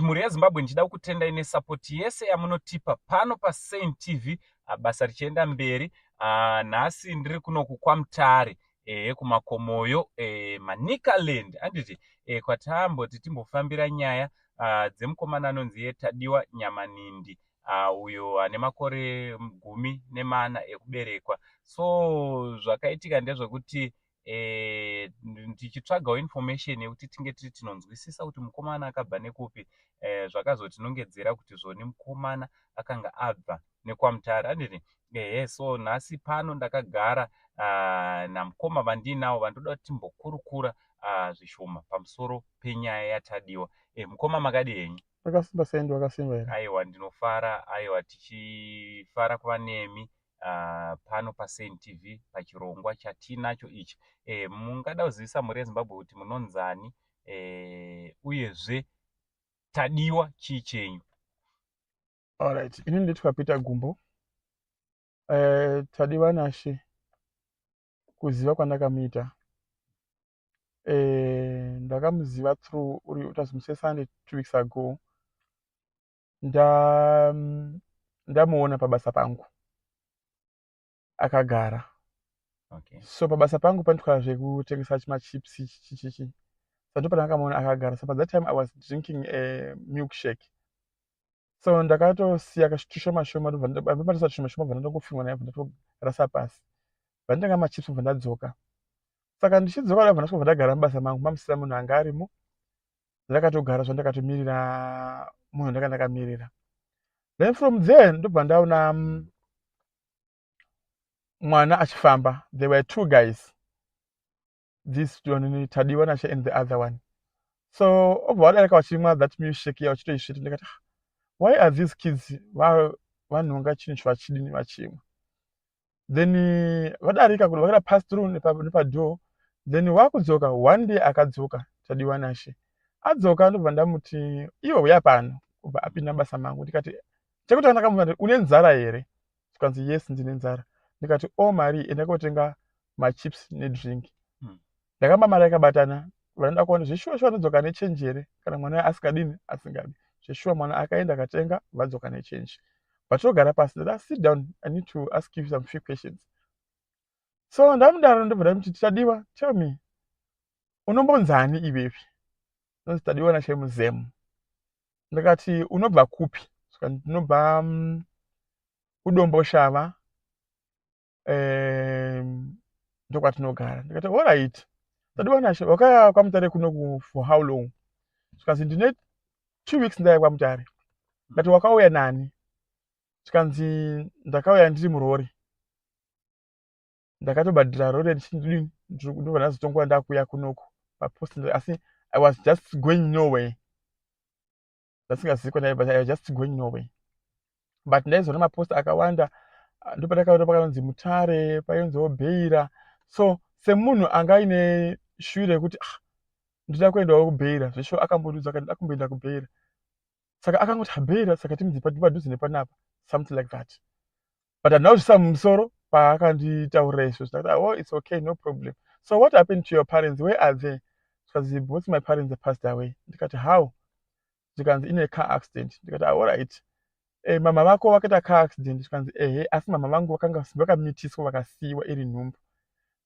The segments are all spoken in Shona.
Mhuri yeZimbabwe, ndichida kukutendai nesupport yese yamunotipa pano paSaint TV, basa richienda mberi. Nhasi ndiri kunoku kwaMutare, kumakomoyo, Manicaland, handiti, kwatamboti timbofambira nyaya dzemukomana anonzi iye Tadiwa Nyamanindi, uyo ane makore 14 ekuberekwa. So zvakaitika ndezvekuti tichitsvagawo information yekuti tinge tiri tinonzwisisa kuti mukomana akabva nekupi, zvakazotinongedzera kuti zvoni mukomana akanga abva nekwaMutare, handiti? Ehe, so nhasi pano ndakagara namukoma vandiinawo vandoda kuti timbokurukura zvishoma pamusoro penyaya yaTadiwa. Mukoma, makadi henyu? Wakasimba sendi, wakasimba here? Aiwa, ndinofara. Aiwa, tichifara kuva nemi pano paSaint TV pachirongwa chatinacho ichi. Mungada kuzivisa mhuri yeZimbabwe kuti munonzani, uyezve Tadiwa chii chenyu? Alright, ini nditwa Peter Gumbo. Tadiwa Nashe, kuziva kwandakamuita, ndakamuziva through uri it was musi Sunday 2 weeks ago. Ndamuona pabasa pangu akagara. So pabasa pangu panoitwa zvekutengesa machips, chichichi. So ndopandakamuona akagara. So by that time I was drinking a milkshake, so ndakatosiya tushoma shoma, ndobva tushoma shoma, bva ndatongopfinwa naye, bva ndatorasa pasi, bva ndatenga machips, bva ndadzoka. Saka ndichidzoka, ndabva ndasvika, bva ndagara mubasa mangu, mamusina munhu anga arimo. Ndakatogara zvandakatomirira munhu ndanga ndakamirira. Then from there ndobva ndaona mwana achifamba. There were two guys, this one Tadiwa Nashe and the other one. So obva vadarika vachimwa that milkshake iya, vachitoisvita. Ndikati, "Ah, why are these kids vanhonga chinhu vachidini vachimwa?" Then vadarika, vakaita pass through nepadoor, then wakudzoka. One day akadzoka Tadiwa Nashe, adzoka, ndobva ndamuti, "Iwe, uya pano." Ubva apinda basa mangu. Ndikati, chekutanga ndakamubvunza, "Une nzara here?" Zvikanzi, "Yes, ndine nzara." Ndikati, "O mari, enda kotenga machips nedrink." Ndakamba mari yakabatana, vanoda kuona zveshuwa shuwa anodzoka nechange here kana mwana asingadini, asingadi. Zveshuwa mwana akaenda akatenga, vadzoka nechange. Vatogara pasi, ndada, "Sit down, I need to ask you some few questions." So ndamudaro, ndobva ndamuti, "Tadiwa, tell me, unombonzani iwewe?" Nonzi Tadiwa Nashe Muzemu. Ndikati, "Unobva kupi?" Saka, "Ndinobva kuDomboshava, ndokwatinogara." Ndikati, "Alright, Tadiwa Nashe, wakaya kwaMutare kunoku for how long?" Zvikanzi, "Ndine 2 weeks ndaya kwaMutare." Ndikati, "Wakauya nani?" Zvikanzi, "Ndakauya ndiri murori, ndakatobhadhira rori ndichidini, ndobva ndazotonguva ndakuuya kunoku papost, asi I was just going nowhere." Ndasingazivi kwandai, but I was just going nowhere, but ndaizoona mapost akawanda. Ndopandakaona pakanonzi Mutare, painziwo Beira. So semunhu anga aine shure yekuti, "Ah, ndinoda kuendawo kuBeira," zvesho akambondiudza akati akumboenda kuBeira. Saka akangoti, "Beira, saka timzi padhuze nepanapa," something like that, but handina kuzvisa mumusoro paakanditaurira izvozvo. Ndakati, "Oh, it's okay, no problem. So what happened to your parents? Where are they?" Zvikanzi, "Both my parents passed away." Ndikati, "How?" Zvikanzi, "In a car accident." Ndikati, "Alright, mama vako vakaita car accident?" Zvikanzi, "Ehe, asi mama vangu vakanga vakamitiswa, vakasiyiwa iri nhumbu.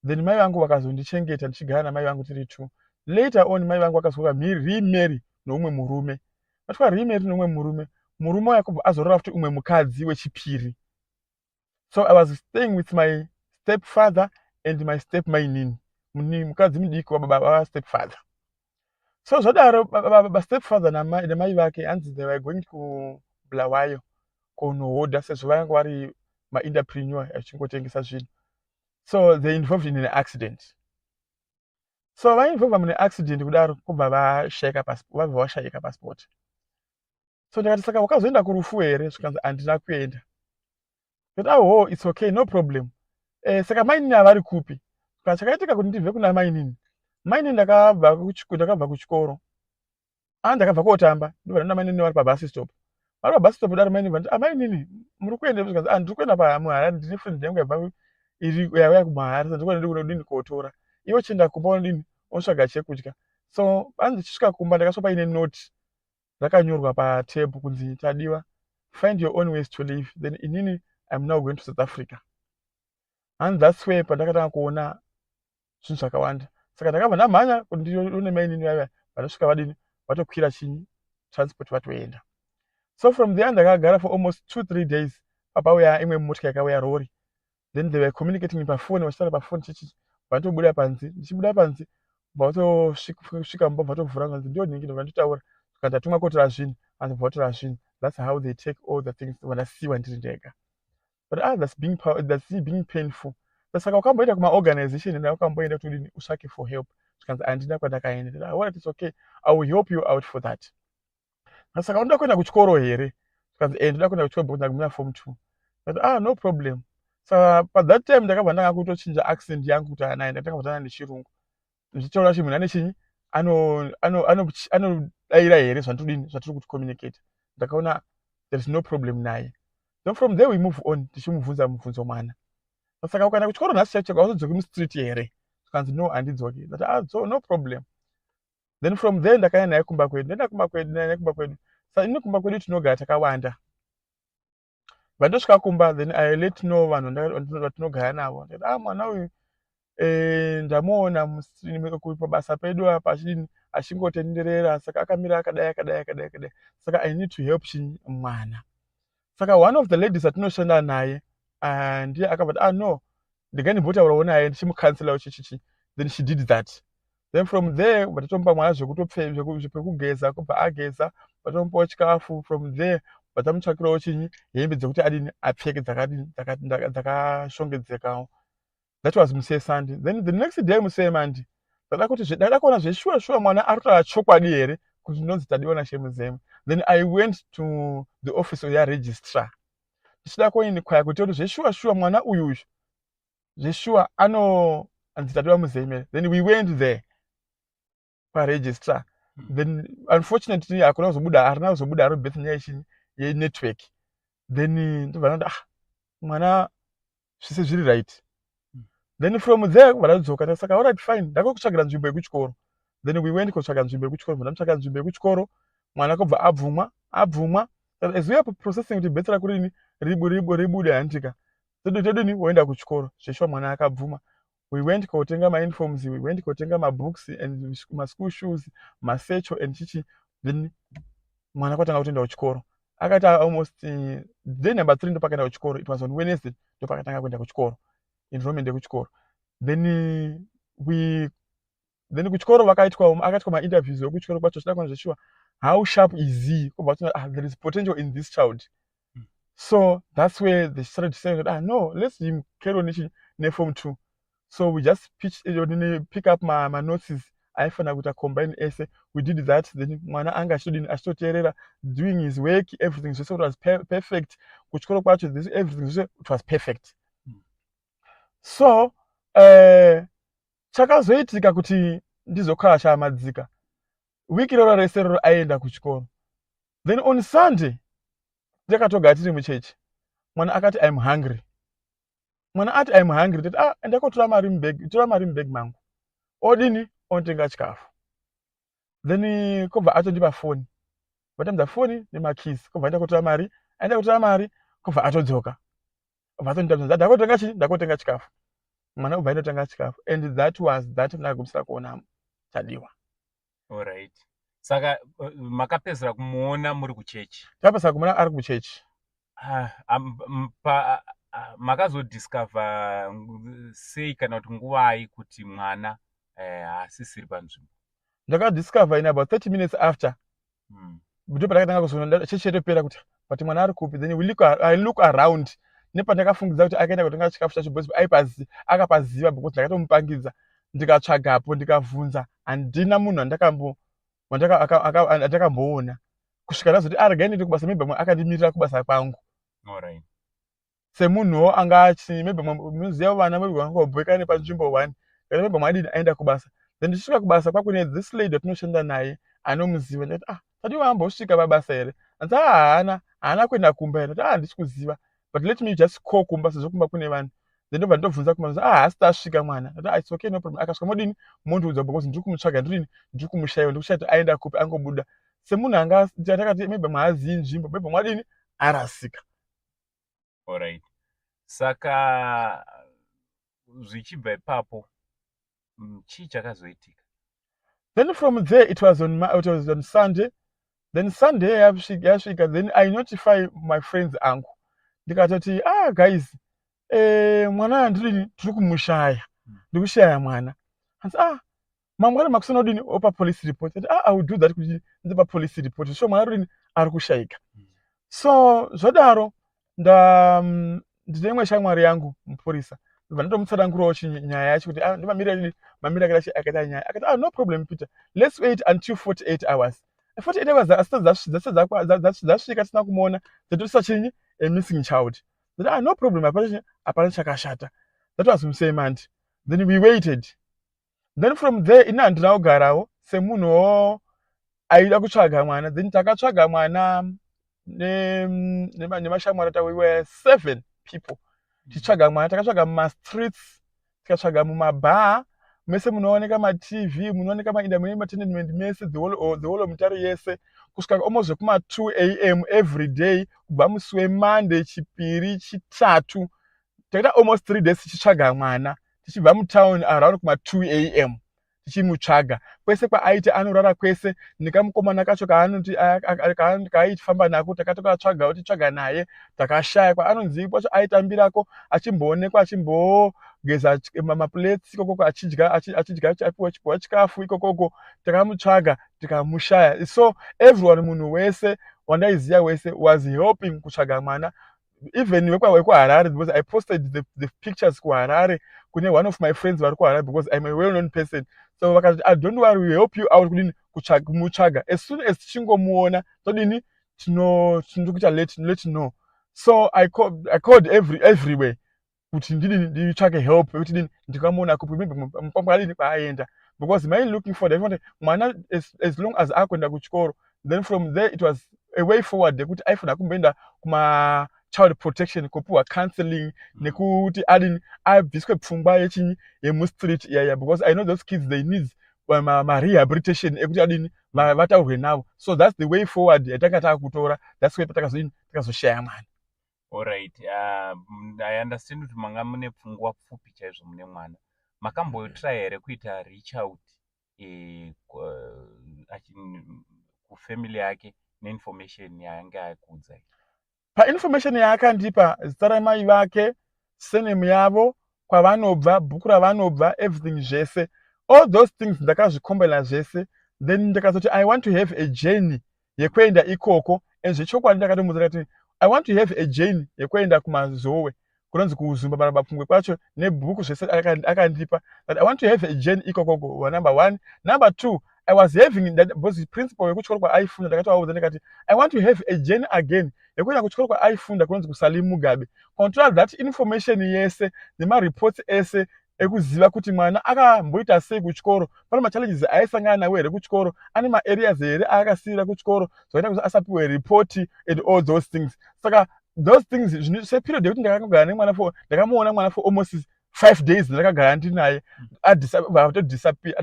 Then mai vangu vakazondichengeta, ndichigara namai vangu tiri two. Later on mai vangu vakazoka remarry noumwe murume. Vatwa remarry noumwe murume, murume uya kubva azorora futi umwe mukadzi wechipiri. So I was staying with my step father and my step mainini, mukadzi mudiki wababa vastep father. So zvadaro, step father namai vake, hanzi they were going kuBulawayo kunohodha, sezvo vanga vari maentrepreneur achingotengesa zvinhu. So they involved in an accident. So vainvolva mune accident kudaro, kubva vashayika, vabva vashayika paspot. So ndikati, saka wakazoenda kurufu here?" Zvikanzi, "Handina kuenda." Ndikati, "Aho, it's okay, no problem. Saka mainini avari kupi?" Saka chakaitika kuti ndibve kuna mainini, mainini ndakabva kuchikoro, a ndakabva kotamba, ndobva ndaona mainini vari pabus stop. Vari pabus stop daro, mainini vanditi, "Amainini, muri kuenda?" Zvikanzi, "A, ndiri kuenda pamuHarare, ndine friend yangu yabva iri yauya kumuHarare, saka ndiri kuenda kunodini kotora. Iwe chienda kumba, unodini, unotsvaga chekudya." So panzi ndichisvika kumba, ndakasvika paine note. Rakanyorwa patable kunzi, "Tadiwa, find your own ways to live." Then inini, I'm now going to South Africa. And that's where pandakatanga kuona zvinhu zvakawanda. Saka ndakabva ndamhanya kuti ndione mainini vaiva vanosvika vadini, vatokwira chinyi, transport, vatoenda. So from there ndakagara for almost 2-3 days. Papauya imwe motya yakauya, rori. Then they were communicating pafoni, vachitaura pafoni chichi. Vatobuda panze, ndichibuda panze, vatosvika mumba, vatovhura, kanzi ndio nhingi, ndobva nditotaura. Saka ndatumwa kotora zvinhu, anzi vatora zvinhu. That's how they take all the things. Vandasiyiwa ndiri ndega. But ah, that's being painful. Saka ukamboenda kumaorganization enda, ukamboenda kuti udini, utsvake for help? Zvikanzi handina kwandakaenda. Alright, it's okay, I will help you out for that. Saka unoda kuenda kuchikoro here? Zvikanzi e, ndoda kuenda kuchikoro because ndagumira form 2. But ah, no problem. Saka pathat time ndakabva ndanga kutochinja accent yangu kuti anaye, ndakabva tana nechirungu ndichitaura kuti munhu ane chinyi, anodayira here zvandodini, zvatiri kuti communicate. Ndakaona there is no problem naye. Then from there we move on, tichimubvunza mubvunzo mwana. Saka ukaenda kuchikoro nhasi chaicho chako, hauzodzoki mustreet here? Zvikanzi no, handidzoki. Ndati ah, so no problem. Then from there ndakaenda naye kumba kwedu. Ndaenda kumba kwedu, naye kumba kwedu. Saka ini kumba kwedu tinogara takawanda. Vandosvika kumba, then I let know vanhu vatinogara navo. Ndati ah, mwana uyu ndamuona pabasa pedu apa achidini, achingotenderera. Saka akamira akadai, akadai, akadai, akadai. Saka I need to help chinyi, mwana. Saka one of the ladies atinoshanda naye ndiye akabva, ah no, ndingandimbotaurawo naye, ndichimucounselawo chichichi. Then she did that. Then from there vatotomupa mwana zvekutopekugeza, kubva ageza, vatomupawo chikafu. From there vatamutsvakirawo chinyi, hembe dzekuti adini, apfeke, dzakadini, dzakashongedzekawo. That was musi weSunday. Then the next day, musi weMonday, ndada kuti ndada kuona zveshuwa shuwa mwana ari kutaura chokwadi here kuti ndinonzi Tadiwa naShemuzeme. Then I went to the office yaregistrar ndichida kuinquire kuti zveshuwa shuwa mwana uyu uyu zveshuwa anonzi Tadiwa Muzeme. Then we went there paregistrar. Then unfortunately hakuna kuzobuda, harina kuzobuda haro birth, nyaya yechinyi, yenetwork. Then ndobva ndati ah, mwana zvese zviri right. Then from there vadadzoka. Saka alright, fine, ndakokutsvagira nzvimbo yekuchikoro. Then we went kotsvaga nzvimbo yekuchikoro. Ndamutsvaga nzvimbo yekuchikoro, mwana kobva abvumwa, abvumwa. As we are processing kuti birth rako rini ribude, handika todini, woenda kuchikoro. Zveshuwa mwana akabvuma. We went kotenga mauniforms, we went kotenga mabooks and maschool shoes, masatchel and chichi. Then mwana kwatanga kutoenda kuchikoro. Akaita almost day number 3 ndopakaenda kuchikoro. It was on Wednesday ndopakatanga kuenda kuchikoro, enrollment yekuchikoro. Then we then kuchikoro vakaitwa, akaitwa mainterviews ekuchikoro kwacho, chida kuona zveshuwa how sharp is he. Kubva tona, ah, there is potential in this child. So that's where they started saying that, ah no, let's him carry on neform 2. So we just pick up manotes aifanira kuita combine ese. We did that. Then mwana anga achitodini, achitoteerera, doing his work, everything zvese was perfect. Kuchikoro kwacho this, everything zvese, it was perfect. So chakazoitika kuti ndizokhala chamadzika wiki roro rese roro aienda kuchikoro. Then on Sunday takatogara tiri muchechi, mwana akati, "I'm hungry." Mwana ati, "I'm hungry." Tati ah, enda kotora mari mubag, tora mari mubag mangu, odini, onotenga chikafu. Then kobva atondipa foni, vatambidza foni nemakeys. Kobva aenda kotora mari, aenda kotora mari, kobva atodzoka, obva atonditambidza, ndakotenga chii, ndakotenga chikafu. Mwana obva aendotenga chikafu. And that was that. Ndagumisira kuona Tadiwa. Alright, saka makapedzera kumuona muri kuchechi? Takapedzera kumuona ari kuchechi. Ah, makazodiscover sei kana kuti nguvai kuti mwana haasisiri panzvimbo? Ndakadiscover in about 30 minutes after. Ndo pandakatanga kuzoona chechi yatopera kuti, but mwana ari kupi? Then I look around nepandakafungidza kuti akaenda kutenga chikafu chacho because akapaziva, because ndakatomupangidza. Ndikatsvagapo, ndikavhunza, handina munhu andakamboona kusvika ndazoti aregai ndiri kubasa, maybe mwe akandimirira kubasa kwangu. Semunhuwo anga achi maybe munoziva vana, maybe vangobheka nepanzvimbo one kana maybe mwadini aenda kubasa. Then ndichisvika kubasa kwakune this lady watinoshanda naye anomuziva. Ndikati ah, Tadiwa ambosvika pabasa here? Anzi ah, haana kuenda kumba here? Ndati ah, handisi kuziva, but let me just call kumba sezvo kumba kune vanhu. Then ndobva ndobvunza kumba, ah, haasi tasvika mwana. Ndati ah, it's okay, no problem. Akasvika modini, mondiudza because ndiri kumutsvaga, ndirini, ndiri kumushayiwa, ndiri kushaya kuti aenda kupi, angobuda. Semunhu anga takati maybe mwaazivi nzvimbo, maybe mwadini arasika. Alright, saka zvichibva ipapo, chii chakazoitika? Then from there it was on Sunday. Then Sunday yasvika, then I notify my friends angu, ndikatoti, "Ah guys, mwana andirini, tiri kumushaya, ndiri kushaya mwana." Hanzi, "Ah, mangwana makusana udini, opa police report." Ati, "Ah, I will do that, kuti ndipa police report." So mwana rudini ari kushayika. So zvadaro, ndine imwe shamwari yangu mupurisa, ndobva ndotomutsanangurawo nyaya yacho kuti, ah, ndimamirire mamirire akaita nyaya. Akati, "Ah, no problem, Peter, let's wait until 48 hours." 48 hours asati dzasvika, tisina kumuona, dzatoisa chinyi, a missing child. Ndati, "Ah, no problem, hapana chakashata." That was musemonday. Then we waited. Then from there, ini handina kugarawo semunhuwo aida kutsvaga mwana. Then takatsvaga mwana nemashamwari, we were seven people tichitsvaga mwana. Takatsvaga mumastreets, tikatsvaga mumabhaa mese munooneka maTV, munooneka mainda, mune matenement mese, the whole of Mutare yese, kusvika almost zvekuma2 a.m. every day, kubva musi weMonday, Chipiri, Chitatu. Takaita almost 3 days tichitsvaga mwana, tichibva mutown around kuma2 a.m. tichimutsvaga kwese kwaaiti anorara kwese, nekamukomana kacho kaanoti kaaifamba nako. Takatokatsvaga, titsvaga naye, takashaya kwaanonzi kwacho aitambirako, achimboonekwa achimbogeza maplates ikokoko, achidya, achipiwa chikafu ikokoko. Takamutsvaga, tikamushaya. So everyone, munhu wese wandaiziva wese was helping kutsvaga mwana, even wekuHarare, because I posted the pictures kuHarare kune one of my friends vari kuHarare, because I'm a well known person. So vakati, "Ah, don't worry, we help you out kudini, kumutsvaga. As soon as tichingomuona, todini, tinokuita let know." So I called everywhere kuti ndidini, nditsvake help yekuti dini, ndikamuona kupi, maybe mupambo kwaaenda, because my looking for that mwana, as long as akuenda kuchikoro. Then from there it was a way forward yekuti aifanira kumboenda kuma child protection kopiwa counseling, nekuti adini, abviswe pfungwa yechinyi, yemustreet iyaya, because I know those kids, they need marehabilitation ekuti adini, vataurwe navo. So that's the way forward yatanga taakutora. That's why patakazodini, takazoshaya mwana. Alright, I understand kuti manga mune pfungwa pfupi chaizvo mune mwana. Makambotry here kuita reach out kufamily yake neinformation yaange akuudzai? Painformation yaakandipa, zita ramai vake, surname yavo, kwavanobva, bhuku ravanobva, everything zvese, all those things ndakazvikombela zvese. Then ndakazoti I want to have a journey yekuenda ikoko. And zvechokwadi ndakatomuudza kuti I want to have a journey yekuenda kuMazowe, kunonzi kuUzumba Marambapfungwe kwacho, nebhuku zvese akandipa, that I want to have a journey ikokoko, number one. Number two, I was having that because principal wekuchikoro kwaaifunda, ndakatovaudza ndikati I want to have a journey again yekuenda kuchikoro kwaaifunda kunonzi kuSally Mugabe, control that information yese nemareports ese ekuziva kuti mwana akamboita sei kuchikoro, pane machallenges aisangana nawo here kuchikoro, ane maareas here aakasiyira kuchikoro zvakaita kuti asapiwe ripoti and all those things. Saka those things, seperiod yekuti ndakagara nemwana for, ndakamuona mwana for almost 5 days, ndakagara ndinaye, vatodisappear.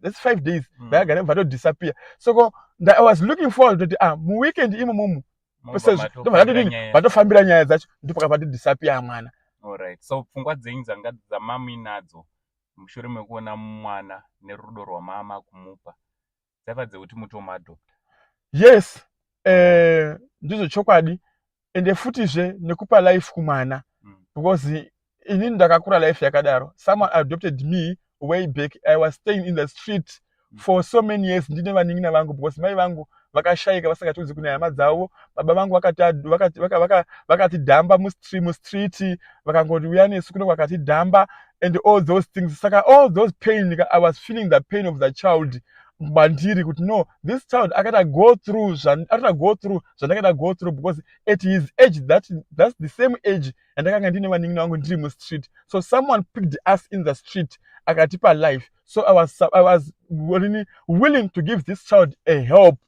That's 5 days ndakagara, vatodisappear. So I was looking forward kuti, ah, muweekend imomomo ndobva vatofambira nyaya dzacho, ndopakabva todisappear mwana. Alright, so pfungwa dzenyu dzanga dzamamuinadzo mushure mekuona mwana nerudo rwamama kumupa dzaiva dzekuti mutomuadopta? Yes, ndizvo chokwadi. Ende futizve nekupa life kumwana, because inini ndakakura life yakadaro. Someone adopted me way back. I was staying in the street for so many years ndine vanin'ina vangu, because mai vangu vakashayika vasingatiudzi kune hama dzavo. Baba vangu vakatidhamba mustreet, vakangoti uya nesu kuno, vakatidhamba and all those things. Saka all those pain, I was feeling the pain of the child mandiri, kuti no, this child akaita go through, akaita go through zvandakaita go through, because at his age, that's the same age yandakanga ndine vanin'ina vangu ndiri mustreet. So someone picked us in the street, akatipa life. So I was really willing to give this child a help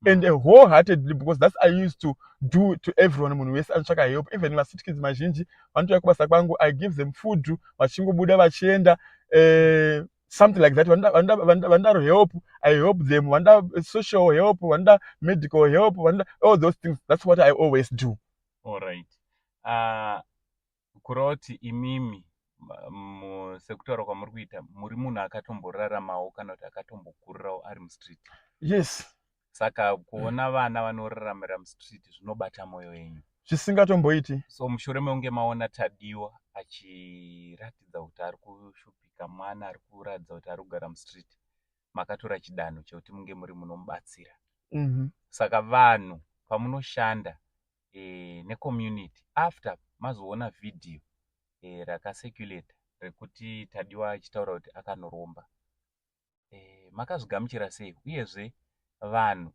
and a wholeheartedly, because that's I used to do to everyone. Munhu wese anotsvaka help, even mastreet kids mazhinji vanotouya kubasa kwangu, I give them food, vachingobuda vachienda. something like that. Vanoda help, I help them. Vanoda social help, vanoda medical help, vanoda all those things. That's what I always do. Alright, kureva kuti imimi, sekutaura kwamuri kuita, muri munhu akatomboraramawo kana kuti akatombokurirawo ari mustreet? Yes. Saka kuona vana vanoraramira mustreet zvinobata mwoyo yenyu? Zvisingatomboiti. So mushure mekunge maona Tadiwa achiratidza kuti ari kushupika, mwana ari kuratidza kuti ari kugara mustreet, makatora chidanho chekuti munge muri munomubatsira. Saka vanhu pamunoshanda necommunity, after mazoona vhidhiyo rakacirculata rekuti Tadiwa achitaura kuti akanoromba, makazvigamuchira sei? Uyezve vanhu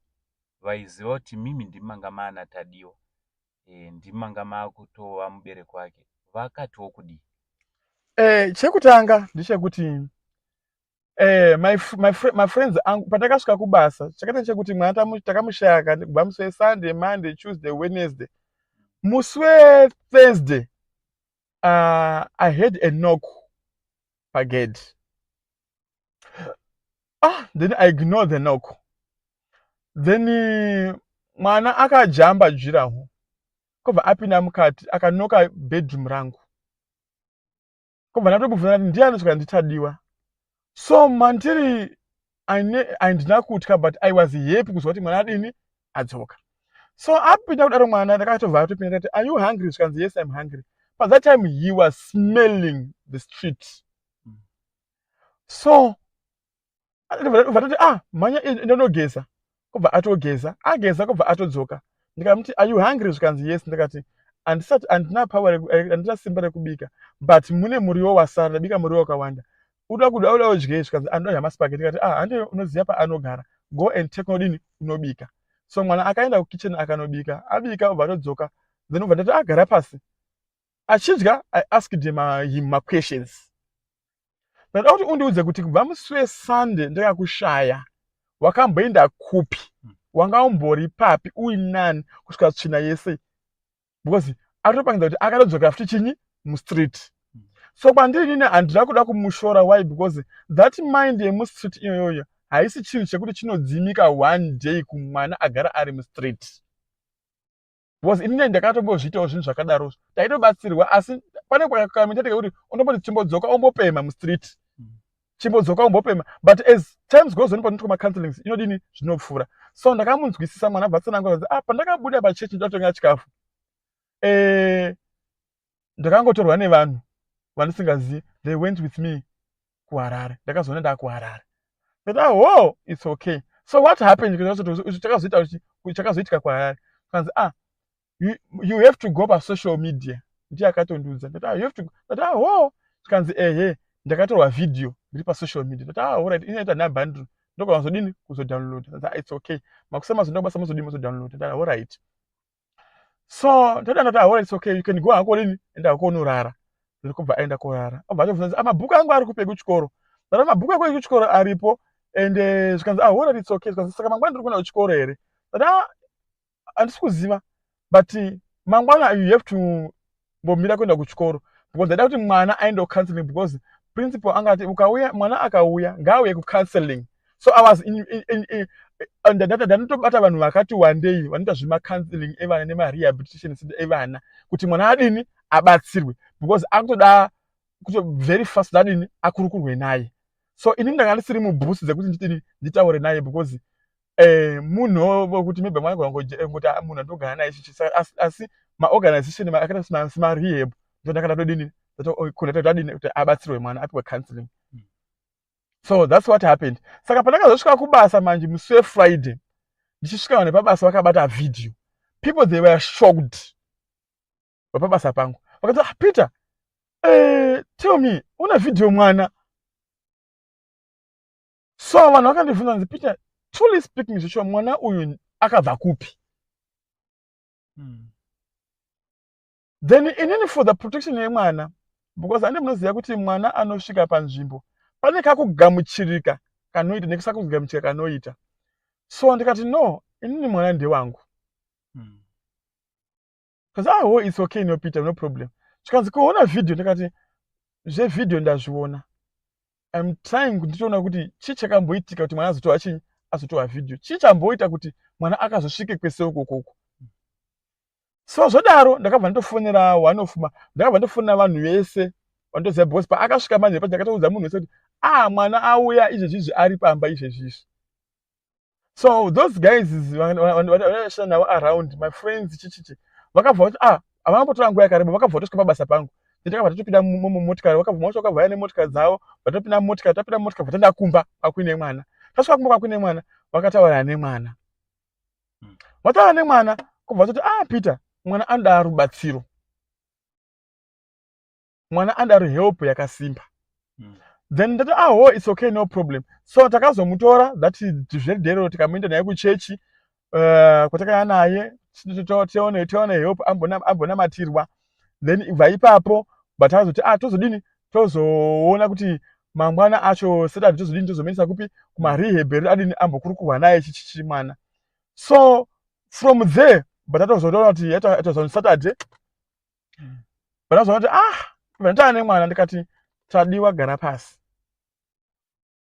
vaiziva kuti mimi ndimi manga maana Tadiwa, ndimi manga maakutova mubereki wake, vakatiwo kudii? Chekutanga ndechekuti my friends angu, pandakasvika kubasa, chakaita chekuti mwana takamushaya kubva musi weSunday, Monday, Tuesday, Wednesday. Musi weThursday, I had a knock pagate. Ah, then I ignored the knock. Then mwana akajamba juraho, kobva apinda mukati, akanoka bedroom rangu. Kobva ndatobvunza kuti ndiani, svika ndiTadiwa. So mandiri handina kutya, but I was happy kuzwa kuti mwana adini, adzoka. So apinda kudaro mwana, ndakatobva atopinda, ndati, "Are you hungry?" Zvikanzi, "Yes, I'm hungry." But that time he was smelling the street. So vatati, "Ah, mhanya, ndonogeza." Kubva atogeza, ageza, kubva atodzoka. Ndikamuti, "Are you hungry?" Zvikanzi, "Yes." Ndikati, "Handisati, handina power, handina simba rekubika, but mune muriwo wasara, ndabika muriwo wakawanda. Uda kuda, uda udyei?" Zvikanzi, "Anoda maspaghetti." Ndikati, "Ah, hande, unoziva paanogara, go and take, unodini, unobika." So mwana akaenda kukitchen, akanobika. Abika, obva atodzoka. Then obva ndati, agara pasi achidya. I asked him maquestions. Ndada kuti undiudze kuti kubva musi weSunday ndakakushaya, wakamboenda kupi? Wanga umbori papi, uinani kusvika tsvina yese? Because atopangidza kuti akatodzokera futi chinyi, mustreet. So kwandiri nini, handina kuda kumushora. Why? Because that mind yemustreet iyoyoyo haisi chinhu chekuti chinodzimika one day kumwana agara ari mustreet, because inini ndakatombozviitawo zvinhu zvakadaro, taitobatsirwa, asi pane kamita kekuti unomboti chimbodzoka umbopema mustreet, chimbodzoka umbopema. But as times goes on, panoitwa macounselings, inodini, zvinopfuura. So ndakamunzwisisa mwana, bva tsanangura kuti, "Ah, pandakabuda pachechi ndoda chikafu, ndakangotorwa nevanhu vandisingazivi. They went with me kuHarare. Ndakazoona ndakuHarare." Ndati, "Ah, oh, it's okay." So what happened, chakazoita, chakazoitika kuHarare, kanzi, "Ah, you have to go pasocial media." Ndiye akatondiudza. Ndati, "Ah, you have to." Ndati, "Ah, oh." Zvikanzi, "Ehe, ndakatorwa vhidhiyo ndiri pasocial media." Ndati, "Ah, alright, inoita nabundle, ndokazodini kuzodownload." Ndati, "Ah, it's okay, makusema mazoenda kubasa, mozodini, mozodownload." Ndati, "Alright." So ndati, "Ah, alright, it's okay, you can go hako, dini, enda hako unorara." Ndiri kubva aenda korara. Obva atobvunza, "Ah, mabhuku angu ari kupi ekuchikoro?" Ndati, "Mabhuku ako ekuchikoro aripo." And zvikanzi, "Ah, alright, it's okay." Zvikanzi, "Saka mangwana ndiri kuenda kuchikoro here?" Ndati, "Ah, handisi kuziva, but mangwana you have to mbomira kuenda kuchikoro," because ndaida kuti mwana aende kucounseling, because principal angati ukauya, mwana akauya, ngaauye kucounseling. So I was in, ndanotobata vanhu vakati wandei vanoita zvemacounseling evana nemarehabilitation center evana, kuti mwana adini, abatsirwe, because akutoda kuti very fast adini, akurukurwe naye. So inini ndanga ndisiri mubhusi dzekuti ndidini, nditaure naye, because munhu wekuti maybe mwana ngoti munhu andogara naye chichi. Asi maorganization akaita semarehab ndo ndakada todini, tadini kuti abatsirwe mwana, apiwe counseling. So that's what happened. Saka pandakazosvika kubasa manje musi weFriday, ndichisvika vanhu vepabasa vakabata vhidhiyo. People, they were shocked. Vapabasa pangu vakati, "Ah, Peter, tell me, una vhidhiyo mwana?" So vanhu vakandibvunza nzi, "Peter, truly speaking, zvicho mwana uyu akabva kupi?" Then inini, for the protection yemwana, because ande munoziva kuti mwana anosvika panzvimbo pane kakugamuchirika kanoita nekusakugamuchirika kanoita. So ndikati, "No, inini mwana ndewangu." Kazi, "Ah, oh, it's okay, no, Peter, no problem." Zvikanzi, "Kuona vhidhiyo?" Ndikati, "Zvevhidhiyo ndazviona." I'm trying kuti nditoona kuti chii chakamboitika kuti mwana azotorwa chii, azotorwa vhidhiyo. Chii chamboita kuti mwana akazosvike kwese ukokoko? So zvodaro ndakabva ndofonera one of ndakabva ndofonera vanhu vese vandoziva, because paakasvika manje pacho ndakatoudza munhu wese kuti, "Ah, mwana auya izvezvizvi, ari pamba izvezvizvi." So those guys vandashanda navo around, my friends, chichichi, vakabva kuti, ah, havana kumbotora nguva yakareba, vakabva vatosvika pabasa pangu. Takabva tatopinda mumotikari, vakabva vacho vakabva nemotikari dzavo, vatopinda mumotikari. Tapinda mumotikari, vataenda kumba kwakuine mwana. Tasvika kumba kwakuine mwana, vakataura nemwana. Vataura nemwana, kubva vatoti, "Ah, Peter, mwana anoda rubatsiro, mwana anoda help yakasimba." Then ndati, "Ah, oh, it's okay, no problem." So takazomutora that very day, tikamuenda naye kuchechi kwatakaya naye, tione help, ambonamatirwa. Then ibva ipapo batazoti, ah, tozodini? Tozoona kuti mangwana acho Saturday tozodini, tozomuendesa kupi, kumarehab edu, adini, ambokurukurwa naye chichichi mwana. So from there batatozotoona kuti yatoza Saturday. Batazoona kuti, ah, vandatava nemwana, ndikati, "Tadiwa, gara pasi,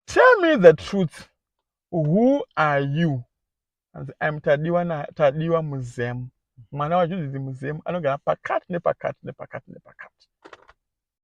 tell me the truth, who are you?" "I'm Tadiwa, na Tadiwa Muzemu, mwana waJudith Muzemu, anogara pakati nepakati nepakati nepakati."